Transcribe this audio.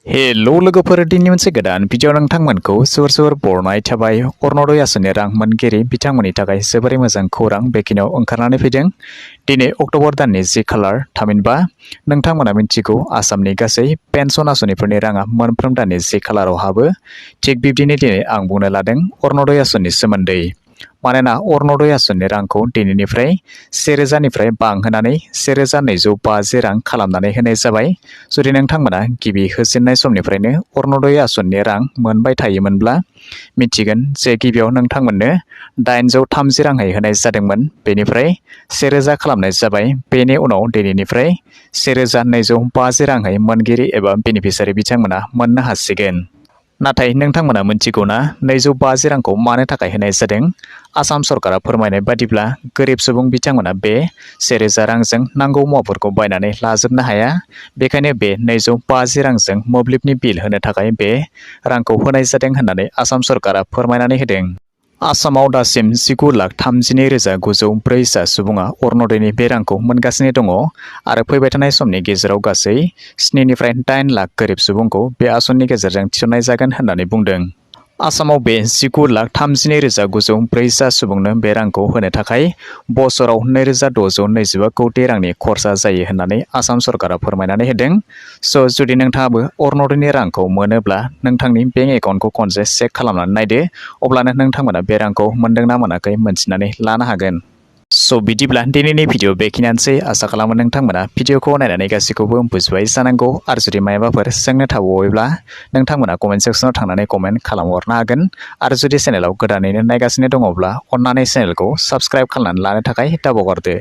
Hello लोगोफोर दिनै मोनसे गोदान भिडिअ नोंथांमोनखौ जोबोर बरनाय थाबाय। अरुण'दय आसोनि रां मोनगिरि बिथांमोननि थाखाय जोबोरै मोजां खौरां बेखिनियाव ओंखारनानै फैदों। दिनै अक्ट'बर दाननि 10 खालार थामहिनबा नोंथांमोना मिथिगौ आसामनि गासै पेन्सन आसनिफोरनि राङा मोनफ्रोम दाननि 10 खालाराव हाबो। थिग बिब्दिनो दिनै आं बुंनो लादों अरुण'दय आसोनि सोमोन्दै। मानोना अरुण'दय आसोनि रांखौ दिनैनिफ्राय 1000निफ्राय बांहोनानै 1250 रां खालामनानै होनाय जाबाय। जुदि नोंथांमोना गिबि होजेननाय समनिफ्रायनो अरुण'दय आसोननि रां मोनबाय थायोमोनब्ला मिथिगोन जे गिबियाव नोंथांमोननो 830 रांहै होनाय जादोंमोन। बेनिफ्राय 1000 खालामनाय जाबाय। बेनि उनाव दिनैनिफ्राय 1250 रांहै मोनगिरि एबा बेनिफिसियारि बिथांमोना मोननो हासिगोन। नाथाय नोंथांमोना मिथिगौना 250 रांखौ मानो थाखाय होनाय जादों? आसाम सरकारा फोरमायनाय बादिब्ला गोरिब सुबुं बिथांमोना बे 1000 रांजों नांगौ मुवाफोरखौ बायनानै लाजोबनो हाया। बेखायनो बे 250 रांजों मोब्लिबनि बिल होनो थाखाय बे रांखौ होनाय जादों होननानै आसाम सरकारा फोरमायनानै होदों। आसामाव दासिम 19,32,904 सुबुङा अरुण'दयनि बे रांखौ मोनगासिनो दङ आरो फैबाय थानाय समनि गेजेराव गासै 7निफ्राय 8 लाख गोरिब सुबुंखौ बे आसननि गेजेरजों थिसननाय जागोन होननानै बुंदों। आसामाव बे 19,32,904 सुबुंनो बे रांखौ होनो थाखाय बोसोराव 2,625 कौटि रांनि खरसा जायो होननानै आसाम सरकारा फोरमायनानै होदों। जुदि नोंथाङाबो अरुण'दयनि रांखौ मोनोब्ला नोंथांनि बेंक एकाउन्टखौ खनसे चेक खालामनानै नायदो। अब्लानो नोंथांमोना बे रांखौ मोनदोंना मोनाखै मोनथिनानै लानो हागोन। बिदिब्ला दिनैनि भिडिअ बेखिनियानोसै। आसा खालामो नोंथांमोना भिडिअखौ नायनानै गासैखौबो बुजिबाय जानांगौ। आरो जुदि माबाफोर सोंनो थाबावोब्ला नोंथांमोना कमेन्ट सेक्सनाव थांनानै कमेन्ट खालामहरनो हागोन। आरो जुदि चेनेलाव गोदानैनो नायगासिनो दङब्ला अन्नानै चेनेलखौ साबस्क्राइब खालामनानै लानो थाखाय दाबावगारदो।